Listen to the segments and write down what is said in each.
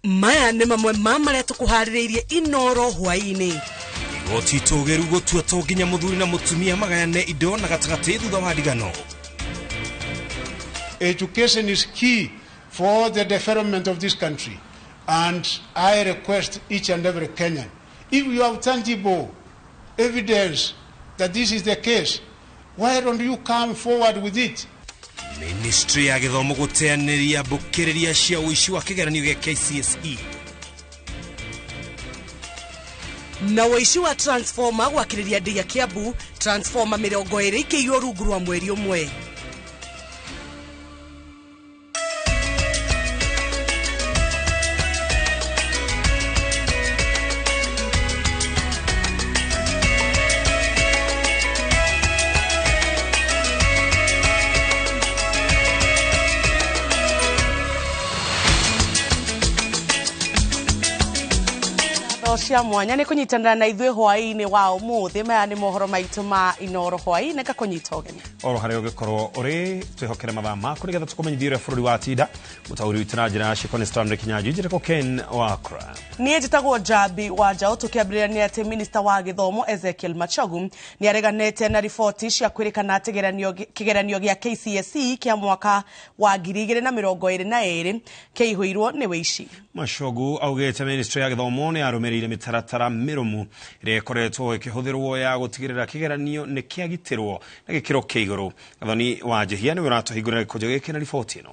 Maya nĩ mamwe ma marĩa tũkũharĩrĩirie Inoro hwaĩ-inĩ. Igoti itũgĩru gũtua to nginya mũthuri na mũtumia magayane indo na gatagatĩ thutha wa ndigano. Education is key for the development of this country, and I request each and every Kenyan, if you have tangible evidence that this is the case, why don't you come forward with it? Ministry ya gĩthomo gũteanĩria mbũkĩrĩria cia ũici wa kĩgeranio gĩa KCSE. Na ũici wa transformer gwakĩrĩria ndĩa Kiambu, transformer 20 ikĩiywo rungu rwa mweri ũmwe. Cia mwanya nĩ kũnyitanĩra na ithuĩ hwaĩ-inĩ wa ũmũthĩ. Maya nĩ mohoro maitũ ma Inoro hwaĩ-inĩ, ngakũnyita ũgeni oro harĩa ũngĩkorwo ũrĩ, twĩhokere mathaa maku nĩgetha tũkũmenyithie ũrĩa bũrũri watinda. Mũtaũri witũ na njĩra ya ciĩko nĩ Stanley Kinyanjui, njĩtagwo Ken Wakra. Niĩ njĩtagwo Njambi wa Njaũ. Tũkĩambĩrĩria nĩ atĩ minista wa gĩthomo Ezekiel Machogu nĩ areganĩte na riboti cia kwĩrĩkana atĩ kĩgeranio gĩa KCSE kĩa mwaka wa 2022 kĩihũirwo nĩ wĩici. Machogu augĩte ministry ya gĩthomo nĩ yarũmĩrĩire mĩtaratara mĩrũmu ĩrĩa ĩkoretwo ĩkĩhũthĩrwo ya gũtigĩrĩra kĩgeranio nĩ kĩagitĩrwo na gĩkĩro kĩa igũrũ. Gathoni wa Njihia nĩwe ũratũhingũrĩra gĩkũnjo gĩkĩ na riboti ĩno.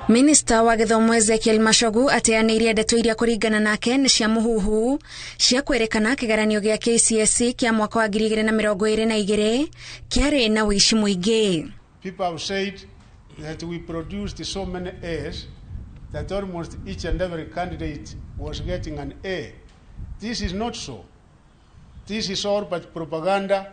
Minista wa gĩthomo Ezekiel Machogu ateanĩirie ndeto iria kũringana nake nĩ cia mũhuhu cia kwĩrĩkana kĩgeranio gĩa KCSE kĩa mwaka wa 2022 kĩarĩ na ũici mũingĩ. People have said that we produced so many A's that almost each and every candidate was getting an A. This is not so. This is all but propaganda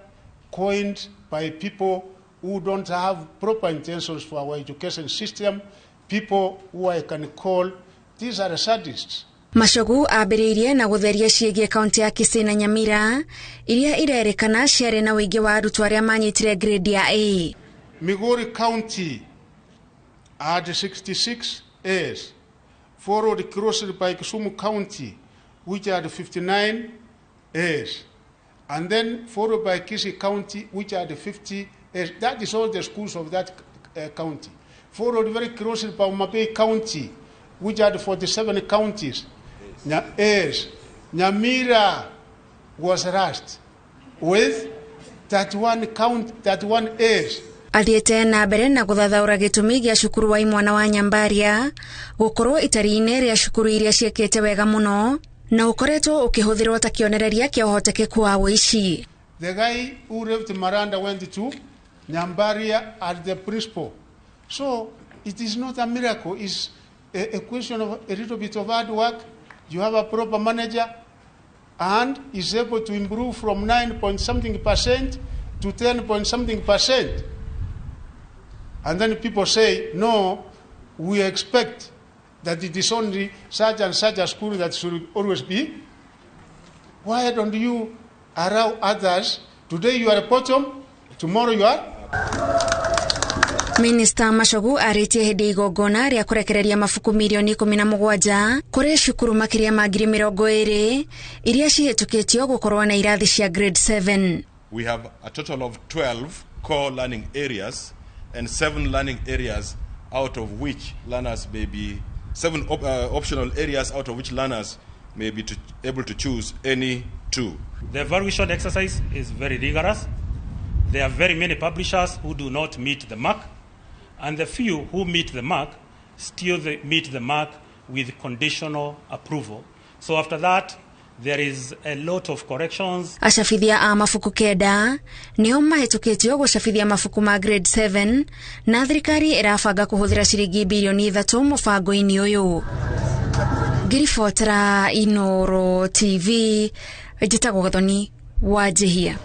coined by people who don't have proper intentions for our education system, people who I can call, these are sadists. Machogu ambĩrĩirie na gũtheria ciĩgiĩ kaunti ya Kisii na Nyamira iria irerĩkana ciarĩ na ũingĩ wa arutwo arĩa manyitire grade ya A. Migori County had 66 A's, followed closely by Kisumu County, which had 59 A's, and then followed by Kisii County, which had 50 A's. That is all the schools of that county. Followed very closely by Homa Bay County, which had 47 counties. A's. Nyamira was last with 31 count, 31 A's. Athiĩte na mbere na gũthathaũra gĩtũmi gĩa cukuru wa imwana wa Nyambaria gũkorwo itari-inĩ rĩa cukuru iria ciĩkĩte wega mũno na ũkoretwo ũkĩhũthĩrwo ta kĩonereria kĩa ũhotekeku wa ũici. The guy who left Maranda went to Nyambaria as the principal. So it is not a miracle. It's a question of a little bit of hard work. You have a proper manager and is able to improve from 9 point something percent to 10 point something percent. And then people say, no, we expect that it is only such and such a school that should always be. Why don't you allow others? Today you are a bottom, tomorrow you are. Minista Machogu arĩtie hĩndĩ igongona rĩa kũrekereria mabuku mirioni 17 kũrĩ cukuru makĩria ma 20,000 iria cihĩtũkĩtio gũkorwo na irathi cia grade 7. We have a total of 12 core learning areas and 7 learning areas out of which learners may be 7 optional areas out of which learners may be able to choose any 2. The evaluation exercise is very rigorous. There are very many publishers who do not meet the mark, and the few who meet the mark still meet the mark with conditional approval. So after that, there is a lot of corrections. Acabithia a mabuku 9 nĩo mahĩtũkĩtio gũcabithia mabuku ma grade 7 na thirikari ĩrabanga kũhũthĩra ciringi bilioni 3 mũbango-inĩ ũyũ. Ngiribotera Inoro TV, njĩtagwo Gathoni wa Njihia.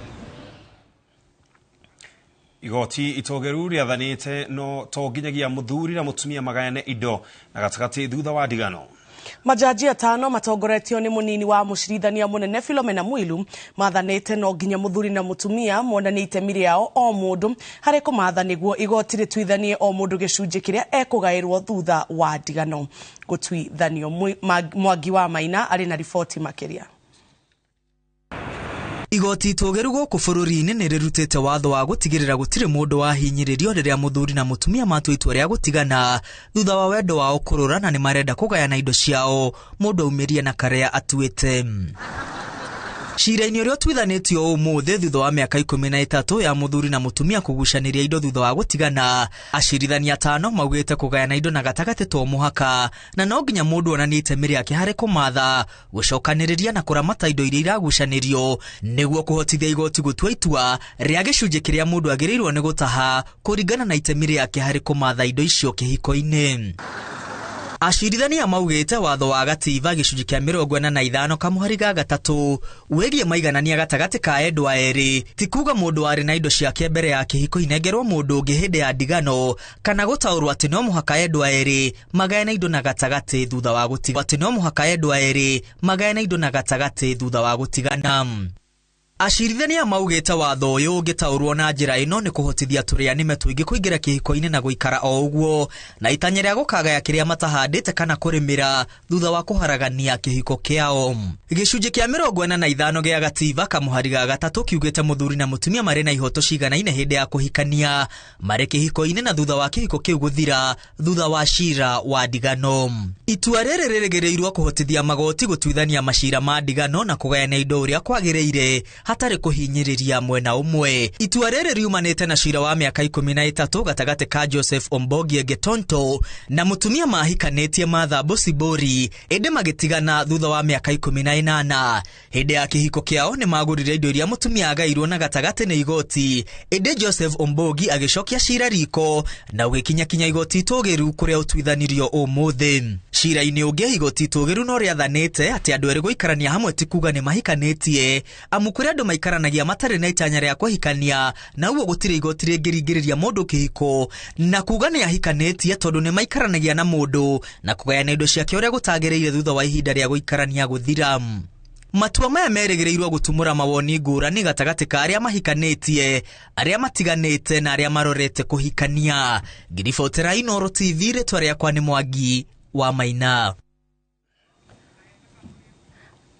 Igoti itogeru rĩathanĩte no to nginyagia mũthuri na mũtumia magayane indo na gatagatĩ thutha wa ndigano. Majaji atano matongoretio ni munini wa mucirithania munene Philomena Mwilu mathanite no nginya muthuri na mutumia monanie itemi riao o mundu hari kumatha niguo igoti rituithanie o mundu gicunji kiria ekugairwo thutha wa ndigano gutuithanio. Mwangi wa Maina ari na riboti makiria. Igoti itũgĩru gũkũ bũrũri-inĩ nĩ rĩrutĩte watho wa gũtigĩrĩra gũtirĩ mũndũ wahinyĩrĩrio rĩrĩa mũthuri na mũtumia matua itua rĩa gũtigana thutha wa wendo wao kũrũra na nĩ marenda kũgayana indo ciao mũndũ aumĩrie na karĩa atuĩte. Cira-inĩ ũrĩa ũtuithanĩtio ũmũthĩ thutha wa mĩaka 13 ya mũthuri na mũtumia kũgucanĩria indo thutha wa gũtigana, acirithania atano maugĩte kũgayana indo na gatagatĩ to mũhaka na no nginya mũndũ onanie itemi rĩake harĩ kũmatha, gũcokanĩrĩria na kũramata indo iria iragucanĩrio nĩguo kũhotithia igoti gũtua itua rĩa gĩcunjĩ kĩrĩa mũndũ agĩrĩirwo nĩ gũtaha kũringana na itemi rĩake harĩ kũmatha indo icio kĩhiko-inĩ. Acirithania maugĩte watho wa gatiba gĩcunjĩ kĩa 45 kamũhari ga 3 wĩgiĩ maiganania gatagatĩ ka endwa erĩ ti kuga mũndũ warĩ na indo ciake mbere ya kĩhiko inengerwo mũndũ ũngĩ hĩndĩ ya ndigano kana gũtaũrwo atĩ no mũhaka endwa erĩ magayane indo na gatagatĩ thutha wa gũtigana atĩ no mũhaka endwa erĩ magayane indo na gatagatĩ thutha wa gũtigana. Acirithania maugĩte watho ũyũ ũngĩtaũrwo na njĩra ĩno nĩ kũhotithia tũrĩa nĩme tũingĩ kũingĩra kĩhiko-inĩ na gũikara o ũguo na itanya rĩa gũkagaya kĩrĩa matahandĩte kana kũrĩmĩra thutha wa kũharagania kĩhiko kĩao. Gĩcunjĩ kĩa 45 gĩa gatiba kamũhari ga 3 kiugĩte mũthuri na mũtumia marĩ na ihoto ciganaine hĩndĩ ya kũhikania marĩ kĩhiko-inĩ na thutha wa kĩhiko kĩu gũthira thutha wa cira wa ndigano. Itua rĩrĩ rĩrĩgĩrĩirwo kũhotithia magoti gũtuithania macira ma ndigano na kũgayana indo ũrĩa kwagĩrĩire hatarĩ kũhinyĩrĩria mwena ũmwe. Itua rĩrĩ riumanĩte na cira wa mĩaka 13 gatagatĩ ka Joseph Ombogie Getonto na mũtumia mahikanĩtie Martha Bosibori ĩndĩ magĩtigana thutha wa mĩaka 18. Hĩndĩ ya kĩhiko kĩao nĩ magũrire indo iria mũtumia agairwo na gatagatĩ nĩ igoti ĩndĩ Joseph Ombogi agĩcokia cira riko na ũgĩkinya kinya igoti itũgĩru kũrĩa ũtuithanirio ũmũthĩ. Cira-inĩ ũngĩ igoti itũgĩru no rĩathanĩte atĩ andũ erĩ gũikarania hamwe ti kuga nĩ mahikanĩtie amu kũrĩ andũ maikaranagia matarĩ na itanya rĩa kũhikania na ũguo gũtirĩ igoti rĩngĩringĩrĩria mũndũ kĩhiko na kuga nĩ ahikanĩtie tondũ nĩ maikaranagia na mũndũ na kũgayana indo ciake ũrĩa gũtagĩrĩire thutha wa ihinda rĩa gũikarania gũthira. Matua maya merĩgĩrĩirwo gũtumũra mawoni ngũrani gatagatĩ ka arĩa mahikanĩtie, arĩa matiganĩte na arĩa marorete kũhikania. Ngiribotera Inooro TV, rĩtwa rĩakwa nĩ Mwangi wa Maina.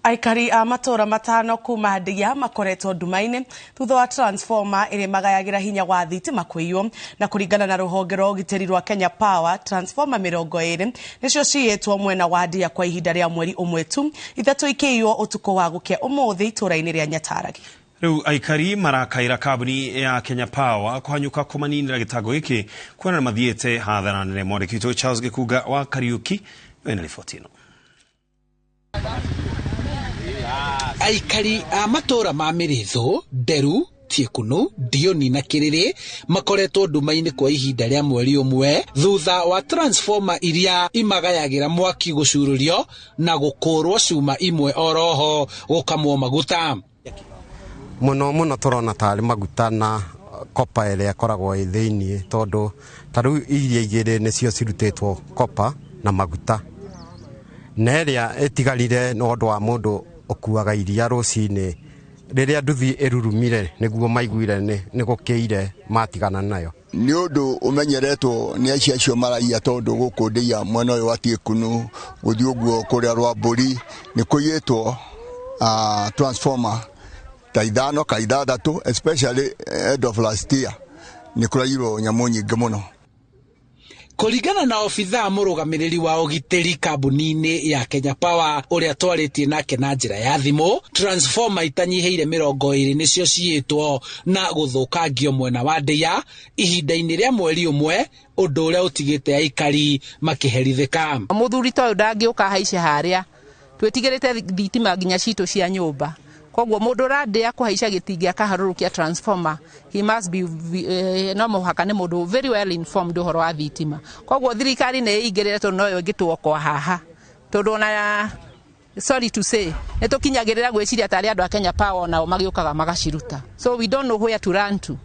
Aikari a matora matano kuma Ndia makoretwo nduma-inĩ thutha wa transformer ĩrĩa magayagĩra hinya wa thitima kũiywo na kũringana na rũhonge rwa ũgitĩri rwa Kenya Power transformer 20 nĩcio ciyĩtwo mwena wa Ndia kwa ihinda rĩa mweri ũmwe tu, 3 ikĩiywo ũtukũ wa gũkĩa ũmũthĩ itũũra-inĩ rĩa Nyataragi. Rĩu aikari marakaira kambuni ya Kenya Power kũhanyũka kũmaninĩra gĩtango gĩkĩ kuona mathiĩte hathara nene. Mwandĩki witũ Charles Gĩkunga wa Kariuki wĩna riboti ĩno. Aikari a matũra ma Mĩrĩthũ, Nderu, Tiekunu, Ndioni na Kĩrĩrĩ makoretwo nduma-inĩ kwa ihinda rĩa mweri ũmwe thutha wa transformer iria imagayagĩra mwaki gũcurũrio na gũkũrwo cuma imwe oroho gũkamwo maguta. Mũno mũno tũrona tarĩ maguta na kopa ĩrĩa ĩkoragwo ĩ thĩiniĩ tondũ ta rĩu iria igĩrĩ nĩcio cirutĩtwo kopa na maguta na ĩrĩa ĩtigarire nĩ ũndũ wa mũndũ ũkuaga iria rũcinĩ rĩrĩa nduthi ĩrurumire nĩguo maiguire nĩ gũkĩire matigana nayo. Nĩ ũndũ ũmenyeretwo nĩ aici acio maraiya tondũ gũkũ Ndia mwena ũyũ wa Tiekunu gũthiĩ ũguo kũrĩa Rwambũri nĩ kũiyĩtwo transformer ta 5 ka 6 especially end of last year nĩ kũraiyirwo nyamũ nyingĩ mũno. Kũringana na obithaa mũrũgamĩrĩri wa ũgitĩri kambuni-inĩ ya Kenya Power ũrĩa twarĩtie nake na njĩra ya thimũ, transformer itanyihĩire 20 nĩcio ciyĩtwo na gũthũkangio mwena wa Ndia ihinda-inĩ rĩa mweri ũmwe, ũndũ ũrĩa ũtigĩte aikari makĩherithĩka. Mũthuri ta ũyũ ndangĩũka haice harĩa twĩtigĩrĩte thitima nginya citũ cia nyũmba, koguo mũndũ ũrandĩa kũhaica gĩtingĩ akaharũrũkia transformer he must be no mũhaka nĩ mũndũ very well informed ũhoro wa thitima. Koguo thirikari nĩ ĩingĩrĩre tondũ noyo ĩngĩtwokoa haha tondũ ona sorry to say nĩ tũkinyagĩrĩra gwĩciria tarĩ andũ a Kenya Power nao magĩũkaga magaciruta, so we don't know where to run to.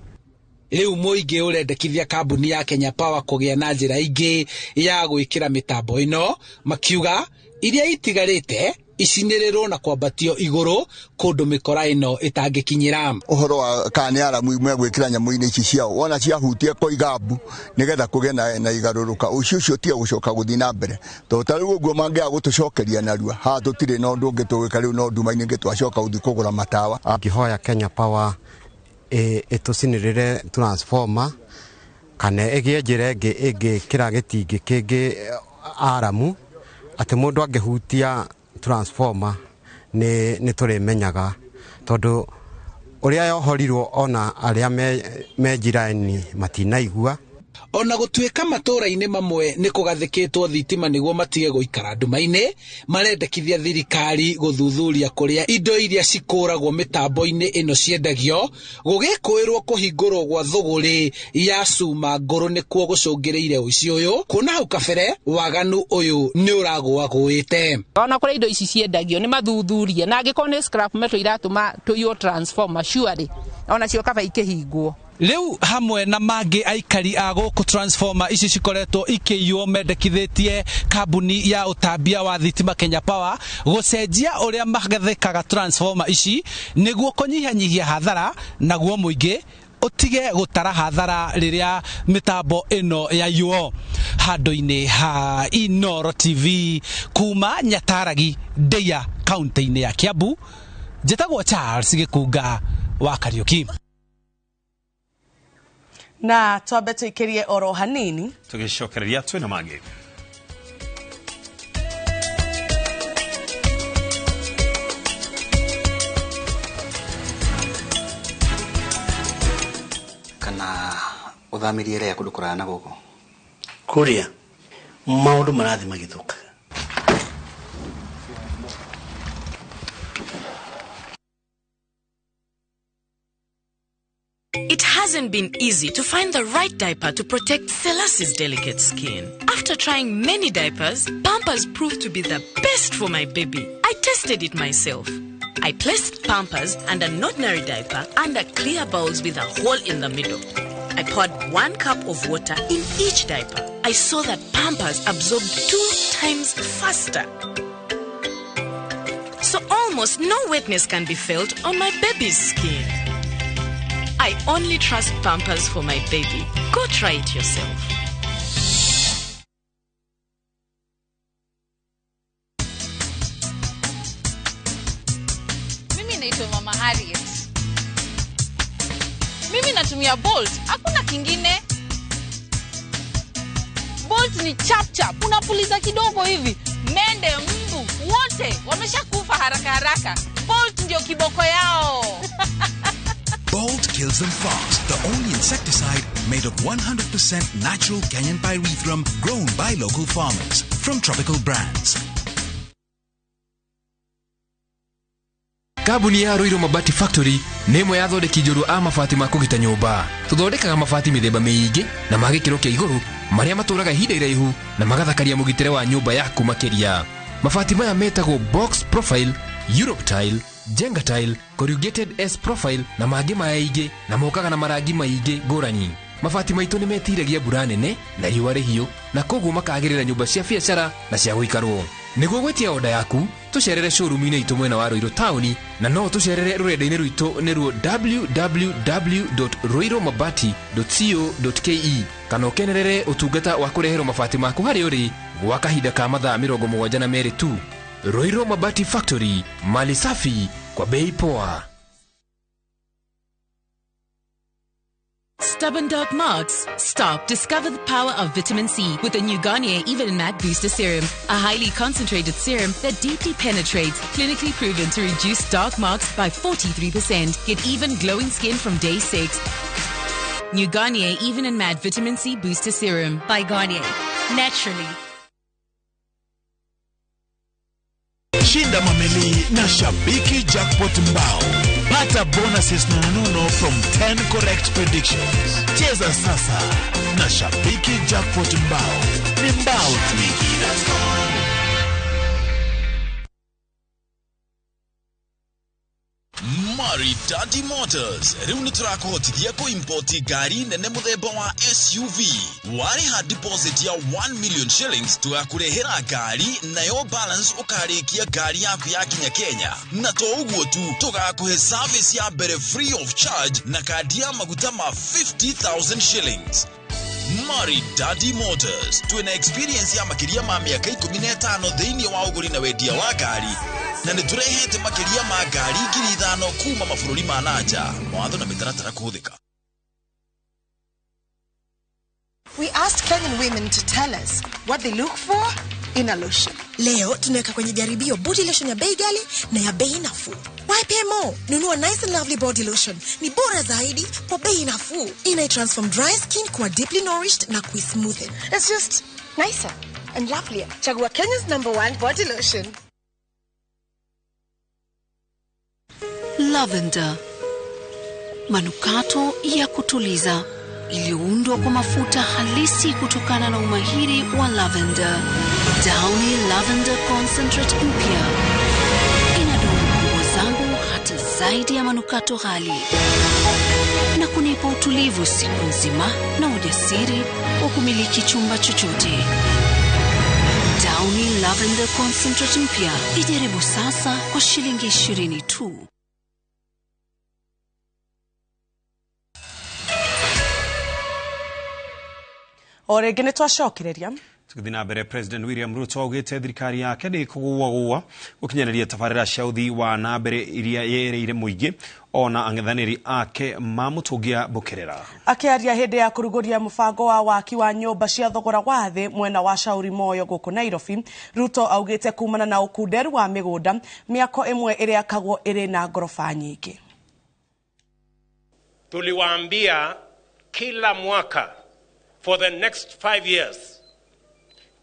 Rĩu mũingĩ ũrendekithia kambuni ya Kenya Power kũgĩa na njĩra ingĩ ya gwĩkĩra mĩtambo ĩno, makiuga Iria itigarĩte icinĩrĩrwo na kwambatio igũrũ kũndũ mĩkora ĩno ĩtangĩkinyĩra. Ũhoro wa kana nĩ aramu megwĩkĩra nyamũ-inĩ ici ciao wona ciahutia koigambu nĩgetha kũgĩe na igarũrũka ũcio ũcio tiga gũcoka gũthiĩ na mbere tondũ ta rĩu ũguo mangĩaga gũtũcokeria narua haha tũtirĩ na ũndũ ũngĩ tũgwĩka rĩu no nduma-inĩ ingĩ twacoka gũthiĩ kũgũra matawa. Ngĩhoya Kenya Power ĩtũcinĩrĩre transformer kana ĩgĩe njĩra ĩngĩ ĩngĩkĩra gĩtingĩ kĩngĩ aramu atĩ mũndũ angĩhutia transformer nĩ tũrĩmenyaga tondũ ũrĩa yohorirwo ona arĩa me njiraini matinaigua. Ona gũtuĩka matũũra-inĩ mamwe nĩ kũgathĩkĩtwo thitima nĩguo matige gũikara nduma-inĩ, marendekithia thirikari gũthuthuria kũrĩa indo iria cikũragwo mĩtambo-inĩ ĩno ciendagio, gũgĩkũĩrwo kũhingũrwo gwa thũgũrĩ ya cuma ngũrũ nĩkuo gũcũngĩrĩire ũici ũyũ, kuona hau kabere waganu ũyũ nĩ ũragũagũĩte. Ona kũrĩa indo ici ciendagio nĩ mathuthurie, na angĩkorwo nĩ scrap metal iratũma tũiywo transformer surely ona cio kaba ikĩhingwo. Rĩu hamwe na mangĩ aikari a gũkũ transformer ici cikoretwo ikĩiywo mendekithĩtie kambuni ya ũtambia wa thitima Kenya Power gũcenjia ũrĩa magathĩkaga transformer ici nĩguo kũnyihanyihia hathara, naguo mũingĩ ũtige gũtara hathara rĩrĩa mĩtambo ĩno yaiywo. Handũ-inĩ ha Inooro TV kuma Nyataragi, Ndeia, kaunti-inĩ ya Kiambu, njĩtagwo Charles Gĩkunga wa Kariuki. Na twambe tuikirie oro hanini tugicokereria twina mangĩ. Kana uthamirie ria kundu kuraya na guku kuria maundu marathi magithukaga. It hasn't been easy to find the right diaper to protect Selassie's delicate skin. After trying many diapers, Pampers proved to be the best for my baby. I tested it myself. I placed Pampers and an ordinary diaper under clear bowls with a hole in the middle. I poured 1 cup of water in each diaper. I saw that Pampers absorbed 2 times faster. So almost no wetness can be felt on my baby's skin. I only trust Pampers for my baby. Go try it yourself. Mimi naitwa Mama Harriet. Mimi natumia Bolt, hakuna kingine. Bolt ni chap chap, unapuliza kidogo hivi, mende, mbu, wote wameshakufa haraka haraka. Bolt ndio kiboko yao. Bolt kills them fast, the only insecticide made of 100% natural Kenyan pyrethrum grown by local farmers from Tropical Brands. Kambuni ya Ruiru Mabati Factory nĩ ĩmwe ya athondeki njorua a mabati ma kũgita nyũmba. Tũthondekaga mabati mĩthemba mĩingĩ na ma gĩkĩro kĩa igũrũ marĩa matũraga ihinda iraihu na magathakaria mũgitĩre wa nyũmba yaku makĩria. Mabati maya metagwo box profile, Europe tile, Jenga tile, corrugated S profile na mangĩ maingĩ na mokaga na marangi maingĩ ngũrani. Mabati maitũ nĩ metiragia mbura nene na riũa rĩhiũ na koguo makagĩrĩra nyũmba cia biacara na cia gũikarwo. Nĩguo gwĩtia oda yaku tũcerere showroom-inĩ itũ mwena wa Ruiru taũni na no tũcerere rũrenda-inĩ rwitũ nĩruo www.ruirumabati.co.ke kana ũkenerere ũtungata wa kũreherwo mabati maku harĩa ũrĩ gwa kahinda ka mathaa 72 tu. Ruiru Mabati Factory, mali safi kwa bei poa. Stubborn dark marks? Stop. Discover the power of vitamin C with the new Garnier Even and Matte Booster Serum. A highly concentrated serum that deeply penetrates, clinically proven to reduce dark marks by 43%. Get even glowing skin from day 6. New Garnier Even and Matte Vitamin C Booster Serum. By Garnier. Naturally. Shinda Mameli na Shabiki Jackpot Mbao. Pata bonuses nonono from 10 correct predictions. Cheza sasa na Shabiki Jackpot Mbao. Ni mbao tu. Mario. Maridadi Motors rĩu nĩ tũrakũhotithia kũimpoti ngari nene mũthemba wa SUV. Warĩha deposit ya 1 million shillings tũgakũrehera ngari, nayo balance ũkarĩkia ngari yaku yakinya Kenya. Na to ũguo tu, tũgakũhe service ya mbere free of charge na kandi ya maguta ma 50,000 shillings. Maridadi Motors twĩna experience ya makĩria ma mĩaka 15 thĩinĩ wa ũgũri na wendia wa ngari, na nĩ tũrehete makĩria ma ngari 5,000 kuma mabũrũri ma nanja. Mawatho na mĩtaratara kũhũthĩka. We asked Kenyan women to tell us what they look for in a lotion. Leo tunaweka kwenye jaribio body lotion ya bei ghali na ya bei nafuu. Why pay more? Nunua Nice and Lovely body lotion. Ni bora zaidi kwa bei nafuu. Ina transform dry skin kuwa deeply nourished na kuismoothen. It's just nicer and lovelier. Chagua Kenya's #1 body lotion. Lavender, manukato ya kutuliza iliyoundwa kwa mafuta halisi kutokana na umahiri wa lavender. Downy Lavender Concentrate mpya inadumu nguo zangu hata zaidi ya manukato ghali na kunipa utulivu siku nzima na ujasiri wa kumiliki chumba chochote. Downy Lavender Concentrate mpya, ijaribu sasa kwa shilingi 20 tu. O rĩngĩ nĩ twacokereria. Tũgĩthiĩ na mbere, President William Ruto augĩte thirikari yake ndĩkũgũagũa gũkinyanĩria tabarĩra cia ũthii wa na mbere iria yereire mũingĩ ona ang'ethanĩri ake mamũtũngia mbũkĩrĩra. Akĩaria hĩndĩ ya kũrugũria mũbango wa waki wa nyũmba cia thogora wa thĩ mwena wa Shauri Moyo gũkũ Nairobi, Ruto augĩte kumana na ũkunderu wa mĩgũnda, mĩako ĩmwe ĩrĩakagwo ĩrĩ na ngoroba nyingĩ. Tuliwaambia kila mwaka for the next 5 years,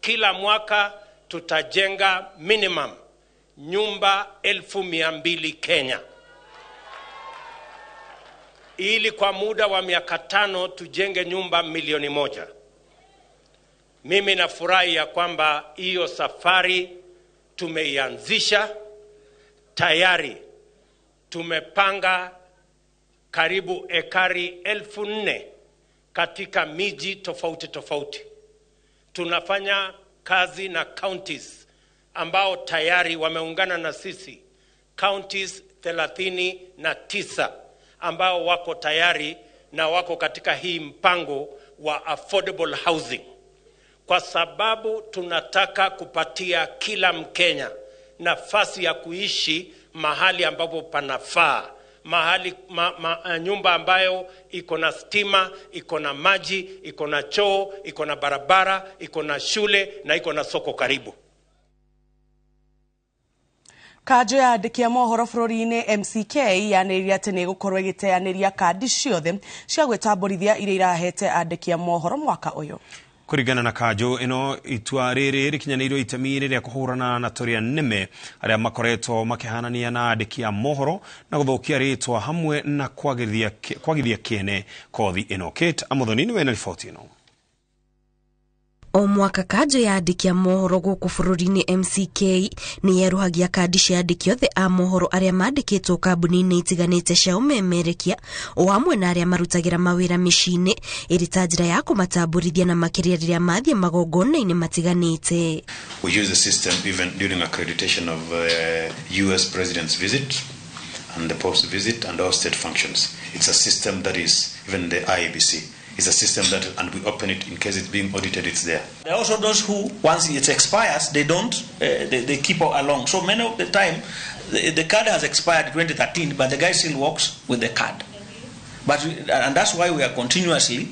kila mwaka tutajenga minimum nyumba 200,000 Kenya, ili kwa muda wa miaka 5 tujenge nyumba 1,000,000. Mimi nafurahi ya kwamba hiyo safari tumeianzisha tayari. Tumepanga karibu ekari 4,000 katika miji tofauti tofauti. Tunafanya kazi na counties ambao tayari wameungana na sisi, counties 39 ambao wako tayari na wako katika hii mpango wa affordable housing, kwa sababu tunataka kupatia kila Mkenya nafasi ya kuishi mahali ambapo panafaa, mahali nyumba ambayo iko na stima, iko na maji, iko na choo, iko na barabara, iko na shule na iko na soko karibu. Kanjũ ya andĩki a mohoro bũrũri-inĩ MCK yanĩrĩire atĩ nĩ ĩgũkorwo ĩgĩteanĩria kandi ciothe cia gwĩtambũrithia iria irahete andĩki a mohoro mwaka ũyũ. Kũringana na kanjũ ĩno, itua rĩrĩ rĩkinyanĩirio itemi rĩrĩa kũhũrana na tũrĩa nĩme arĩa makoretwo makĩhanania na andĩki a mohoro na gũthũkia rĩtwa hamwe na kwagithia kĩene kothi ĩno. Kate Amuthoni nĩwe na riboti ĩno. O mwaka kanjũ ya andĩki a mohoro gũkũ bũrũri-inĩ MCK nĩ yerũhagia kandi cia andĩki othe a mohoro arĩa mandĩkĩtwo kambuni-inĩ itiganĩte cia ũmemerekia o hamwe na arĩa marutagĩra mawĩra mĩciĩ-inĩ ĩrĩ ta njĩra ya kũmatambũrithia na makĩria rĩrĩa mathiĩ magongona-inĩ matiganĩte. We use the system even during accreditation of US president's visit and the Pope's visit and all state functions. It's a system that is even the IEBC. It's a system that, and we open it in case it's being audited, it's there. There are also those who, once it expires, they don't, they keep along. So many of the time, the card has expired 2013, but the guy still works with the card. And that's why we are continuously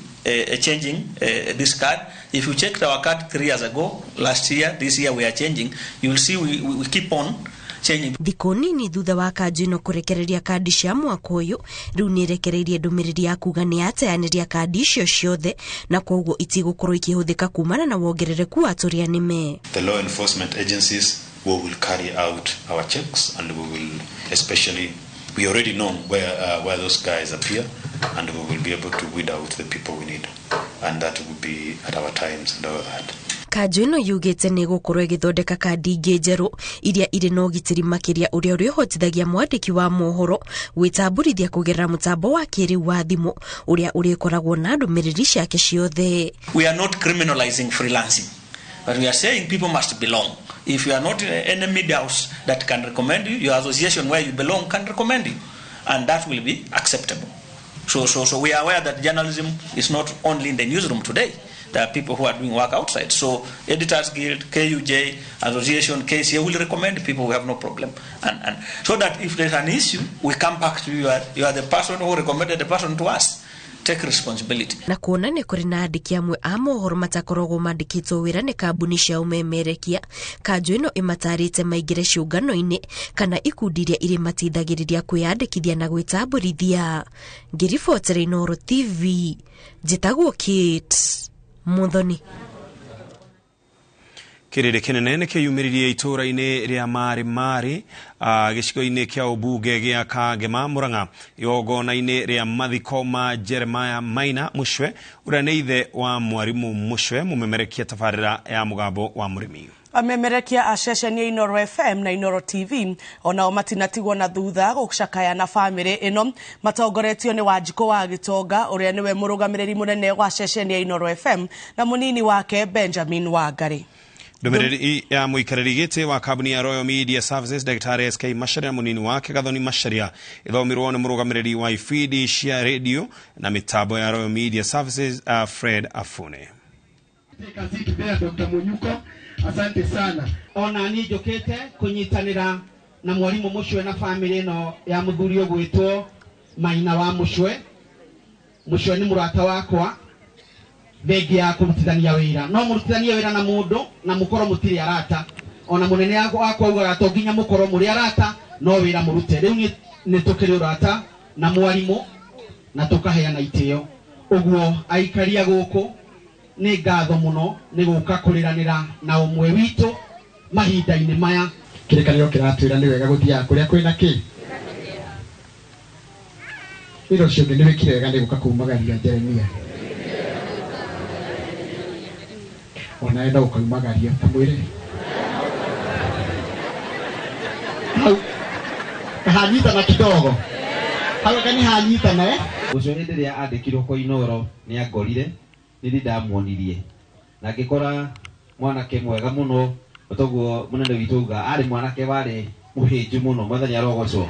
changing this card. If you checked our card 3 years ago, last year, this year we are changing, you will see we keep on changing. Thikũ nini thutha wa kanjũ ĩno kũrekereria kandi cia mwaka ũyũ, rĩu nĩ ĩrekereirie ndũmĩrĩri ya kuga nĩ yateanĩria kandi icio ciothe na koguo itigũkorwo ikĩhũthĩka kumana na wongerereku wa tũrĩa nĩme. The law enforcement agencies, we will carry out our checks and we will, especially, we already know where those guys appear, and we will be able to weed out the people we need, and that will be at our times and all that. Kanjũ ĩno yugĩte nĩ ĩgũkorwo ĩgĩthondeka kandi ingĩ njerũ iria irĩ na ũgitĩri makĩria ũrĩa ũrĩhotithagia mwandĩki wa mohoro gwĩtamburithia kũgerera mũtambo wa kĩrĩu wa thimũ ũrĩa ũrĩkoragwo na ndũmĩrĩri ciake ciothe. We are not criminalizing freelancing, but we are saying people must belong. If you are not in any media house that can recommend you, your association where you belong can recommend you, and that will be acceptable. So we are aware that journalism is not only in the newsroom today. There are people who are doing work outside. So Editors Guild, KUJ, Association, KCA will recommend people. We have no problem. And so that if there's an issue, we come back to you. You are the person who recommended the person to us. Take responsibility. Na kuona nĩ kũrĩ na andĩki amwe a mohoro matakoragwo mandĩkĩtwo wĩra nĩ kambuni cia ũmemerekia, kanjũ ĩno ĩmatarĩte maingĩre ciũngano-inĩ kana ikundi iria irĩ mateithagĩrĩria kwĩyandĩkithia na gwĩtamburithia. Ngĩribotera Inooro TV, njĩtagwo Kate Muthoni. Kĩrĩrĩ kĩnene nĩkĩyumĩririe itũũra-inĩ rĩa Marĩ Marĩ gĩcigo-inĩ kĩa ũmbunge gĩa Kangema Murang'a igongona-inĩ rĩa mathiko ma Jeremiah Maina Mucwe ũrĩa nĩ ithe wa mwarimũ Mucwe mũmemerekia tabarĩra ya mũgambo wa mũrĩmi. Amemerekia a ceceni ya Inooro FM na Inooro TV onao matinatigwo na thutha gũcakaya na bamĩrĩ ĩno matongoretio nĩ Wanjikũ wa Gĩtonga ũrĩa nĩwe mũrũgamĩrĩri mũnene wa ceceni ya Inooro FM na mũnini wake Benjamin Wangari. Ndũmĩrĩri ya mũikarĩri gĩtĩ wa kambuni ya Royal Media Services Dr. SK Macharia mũnini wake Gathoni Macharia ĩthomirwo nĩ mũrũgamĩrĩri wa ibindi cia radio na mĩtambo ya Royal Media Services Fred Afune. Dr. Munyuko, asante sana. Ona niĩ njũkĩte kũnyitanĩra na mwarimũ Mucwe na famĩlĩ ĩno ya mũthuri ũgwĩtwo Maina wa Mucwe. Mucwe nĩ mũrata wakwa, thengi ya kũrutithania wĩra. No mũrutithanie wĩra na mũndũ na mũkorwo mũtirĩ arata. Ona mũnene wakwa augaga to nginya mũkorwo mũrĩ arata, no wĩra mũrute. Rĩu nĩ tũkĩrĩ ũrata na mwarimũ na tũkaheana itĩo. Ũguo aikaria gũkũ nĩ ngatho mũno nĩ gũka kũrĩranĩra na ũmwe witũ mahinda-inĩ maya. Kĩrĩkanĩro kĩratwĩra nĩ wega gũthiaga kũrĩa kwĩna kĩ. Wĩra ũcio ũngĩ nĩ wĩkire wega nĩ gũka kumagaria Jeremia. Onawe no ũkaumagaria ta mwĩre. Hau kahanyitana kidogo. Hau anga nĩ hanyitana eh? Ũcio hĩndĩ ĩrĩa andĩkirwo kwa Inooro nĩ angorire, nĩ ndamuonirie na ngĩkora mwanake mwega mũno, toguo mũnene witũ auga arĩ mwanake warĩ mũhĩnju mũno, mwathani arogocwo.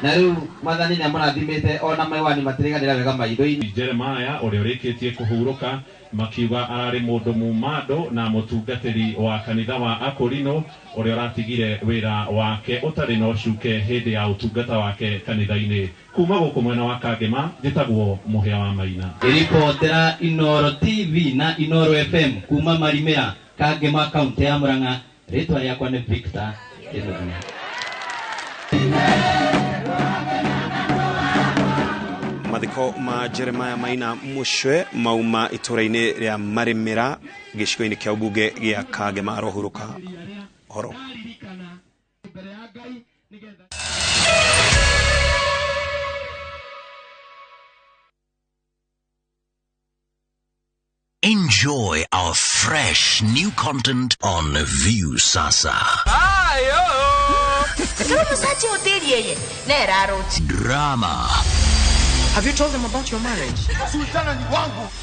Na rĩu mwathani nĩamũrathimĩte ona maiwani matiriganĩra wega maitho-inĩ. Jeremiah ũrĩa ũrĩkĩtie kũhurũka makiuga ararĩ mũndũ mumando na mũtungatĩri wa kanitha wa Akorino ũrĩa ũratigire wĩra wake ũtarĩ na ũcuke hĩndĩ ya ũtungata wake kanitha-inĩ. Kuma gũkũ mwena wa Kangema njĩtagwo Mũhĩa wa Maina. Ĩribotera Inooro TV na Inooro FM kuma Marimĩra, Kangema, kaunti ya Murang'a. Rĩtwa rĩakwa nĩ Victor Kĩnuthia. Mathiko ma Jeremiah Maina Mucwe mauma itũũra-inĩ rĩa Marĩmĩra gĩcigo-inĩ kĩa ũmbunge gĩa Kangema arohurũka horo. Enjoy our fresh new content on Viusasa. Drama. Have you told them about your marriage?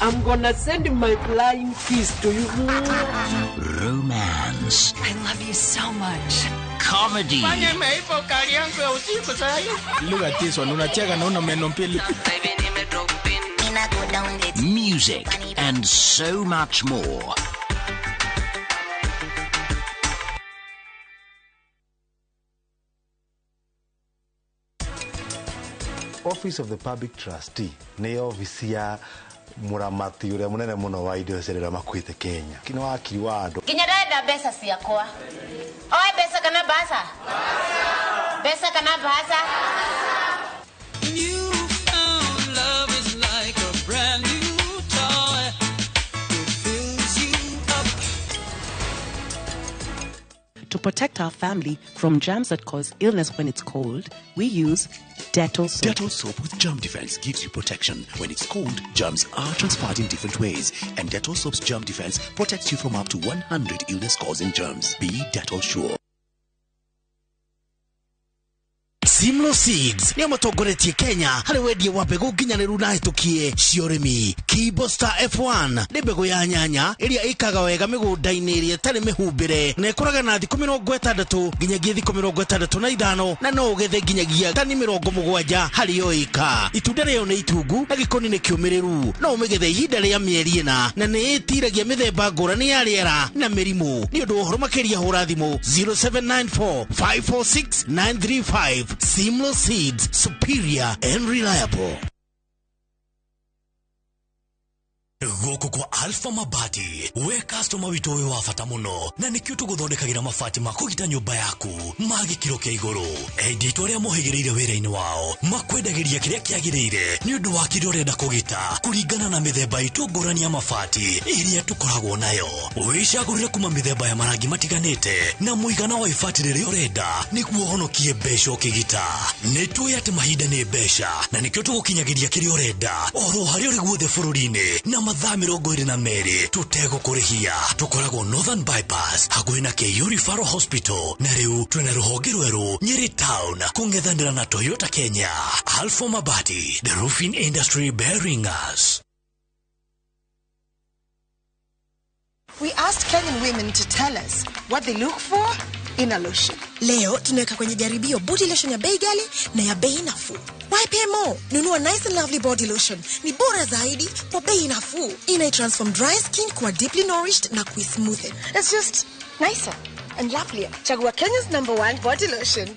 I'm gonna send my flying kiss to you. Romance. I love you so much. Comedy. Look at this one. Unacheka na una meno mbili. Music and so much more. Office of the Public Trustee nĩ ofici ya mũramati ũrĩa mũnene mũno wa indo cia arĩa makuĩte Kenya. Nĩ wakiri wa andũ. Nginya ndĩrenda mbeca ciakwa. Oe mbeca kana mbaca? Mbeca kana mbaca? To protect our family from germs that cause illness when it's cold, we use Dettol soap. Dettol soap with germ defense gives you protection. When it's cold, germs are transferred in different ways, and Dettol soap's germ defense protects you from up to 100 illness-causing germs. Be Dettol sure. Simlo Seeds nĩo matongoretie Kenya harĩ wendia wa mbegũ nginyanĩru na hĩtũkie cia ũrĩmi. Kibo Star F1 nĩ mbegũ ya nyanya ĩrĩa ĩkaga wega mĩgũnda-inĩ ĩrĩa ĩtarĩ mĩhumbĩre na ĩkũraga na thikũ 60 nginyagia thikũ 65 na no ũgethe nginyagia tani 70 harĩ o ĩka. Itunda rĩayo nĩ itungu na gĩkoni nĩ kĩũmĩrĩru. No ũmĩgethe ihinda rĩa mĩeri 4 na nĩ ĩtiragia mĩthemba ngũrani ya rĩera na mĩrimũ. Nĩ ũndũ wa ũhoro makĩria hũra thimũ 0794 546 935. Simlo Seeds, superior and reliable. Gũkũ kwa Alpha Mabati, we customer witũ wĩ wa bata mũno, na nĩkĩo tũgũthondekagĩra mabati ma kũgita nyũmba yaku ma gĩkĩro kĩa igũrũ. Endia aitũ arĩa mohĩgĩrĩire wĩra-inĩ wao makwendagĩria kĩrĩa kĩagĩrĩire nĩ ũndũ wa kĩrĩa ũrenda kũgita kũringana na mĩthemba itũ ngũrani ya mabati ĩrĩa tũkoragwo nayo. Wĩcagũrĩre kuma mĩthemba ya marangi matiganĩte na mũigana wa ibati rĩrĩa ũrenda nĩguo ũhonokie mbeca ũkĩgita. Nĩ tũĩ atĩ mahinda nĩ mbeca na nĩkĩo tũgũkinyagĩria kĩrĩa ũrenda oro harĩa ũrĩ guothe bũrũri-inĩ na mathaa 22 tũtegũkũrĩhia. Tũkoragwo Northern Bypass hakuhĩ na KU Referral Hospital, na rĩu twĩna rũhonge rwerũ Nyeri Town kũng'ethanĩra na Toyota Kenya. Alpha Mabati, the roofing industry bearing us. We asked Kenyan women to tell us what they look for in a lotion. Leo tunaweka kwenye jaribio body lotion ya bei ghali na ya bei nafuu. YPMO, nunua Nice and Lovely body lotion. Ni bora zaidi kwa bei nafuu. Ina transform dry skin kuwa deeply nourished na kuismoothen. It's just nicer and lovelier. Chagua Kenya's #1 body lotion.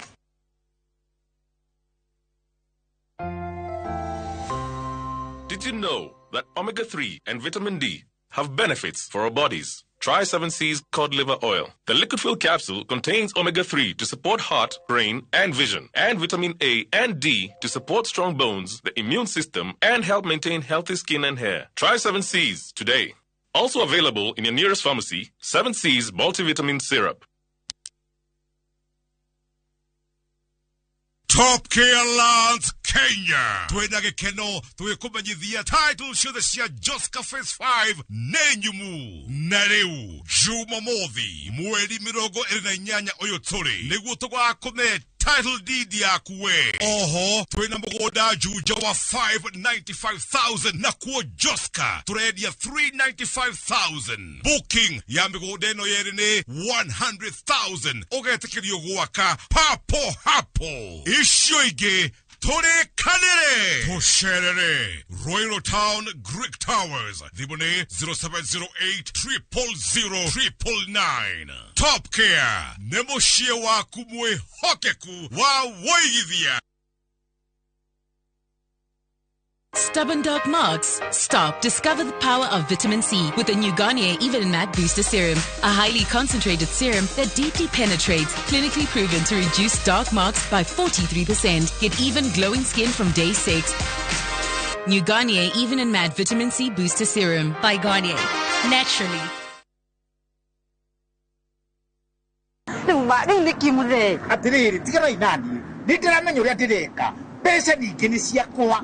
Did you know that omega-3 and vitamin D have benefits for our bodies? Try 7C's cod liver oil. The liquid fill capsule contains omega-3 to support heart, brain, and vision, and vitamin A and D to support strong bones, the immune system, and help maintain healthy skin and hair. Try 7C's today. Also available in your nearest pharmacy, 7C's multivitamin syrup. Top Care Lands Kenya twina gikeno twikumenyithia title ciothe cia Joska Phase 5 nĩ nyumu. Na rĩu Jumamothi mweri 28 ũyũ tũrĩ nĩguo tũgakũne title deed yaku we. Oho twina mũgũnda Juja wa 595,000 na kuo Joska tũrendia 395,000. Booking ya mĩgũnda ĩno yerĩ nĩ 100,000 ũgetĩkĩrio gwaka papo hapo. Icio ingĩ tũrĩkanĩre tũcerere Royal Town Greek Towers. Thimũ nĩ 0708 000 999. Top Care nĩ mũciĩ waku mwĩhokeku wa wũigithia. Stubborn dark marks? Stop. Discover the power of vitamin C with the new Garnier Even and Matte Booster Serum. A highly concentrated serum that deeply penetrates, clinically proven to reduce dark marks by 43%. Get even glowing skin from day 6. New Garnier Even and Matte Vitamin C Booster Serum. By Garnier. Naturally. Atiriri, tigana inani. Nĩndĩramenya ũrĩa ndĩreka. Mbeca ningĩ nĩ ciakwa.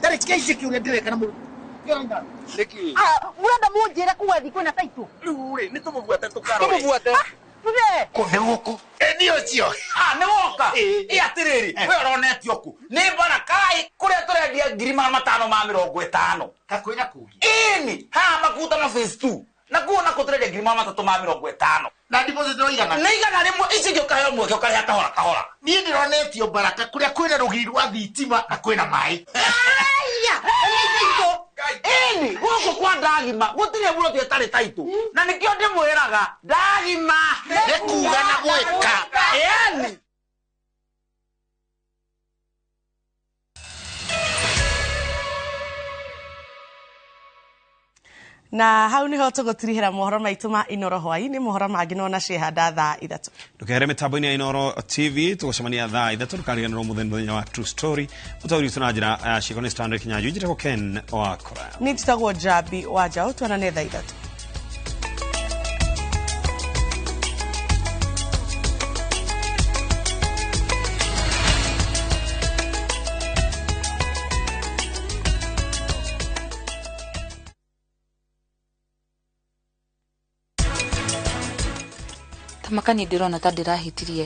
Tarĩkia ici kĩ ũrĩa ndĩreka na mũndũ. Nĩkĩ? Mũrenda mũnjĩre kuga thiĩ kwĩna taitũ? Rĩu rĩ, nĩ tũmũbuate tũkarore. Tũmũbuate. Tũthe. Kũ nĩ gũkũ? Ĩ nĩ ũcio. Nĩ woka? Ĩ atĩrĩrĩ, we ũronetio kũ? Nĩ Barakai kũrĩa tũrendia 550,000. Kakwĩna kũngĩ? Ĩni, haha Makutano phase 2. Na kuo nako tũrendia 350,000. Na deposit no igana? Nĩ 100, ici ingĩ ũkaheo mweke ũkarĩha kahora kahora. Niĩ ndĩronetio Baraka kũrĩa kwĩna rũgiri rwa thitima na kwĩna maĩ. Aya, nĩ Ĩni, gũkũ kwa Ndagima gũtirĩ mũndũ ĩtarĩ taitũ. Na nĩkĩo ndĩmwĩraga Ndagima nĩ kuga na gwĩka. Ĩni. Na hau niho tũgũtirihĩra mohoro maitũ ma Inoro hwaĩ-inĩ. Mohoro mangĩ no na ciehanda thaa 3. Ndũkehere mĩtambo-inĩ ya Inoro TV tũgũcemania thaa 3. Ndũkariganĩrwo mũthenya wa True Story ũtaũri witũ na njĩra ya ciĩko nĩ Stanley Kinyanjui. Njĩtagwo Ken Wakora. Niĩ njĩtagwo Njambi wa Njaũ. Tuonane thaa 3. Tamaka niĩ ndĩrona ta ndĩrahĩtirie.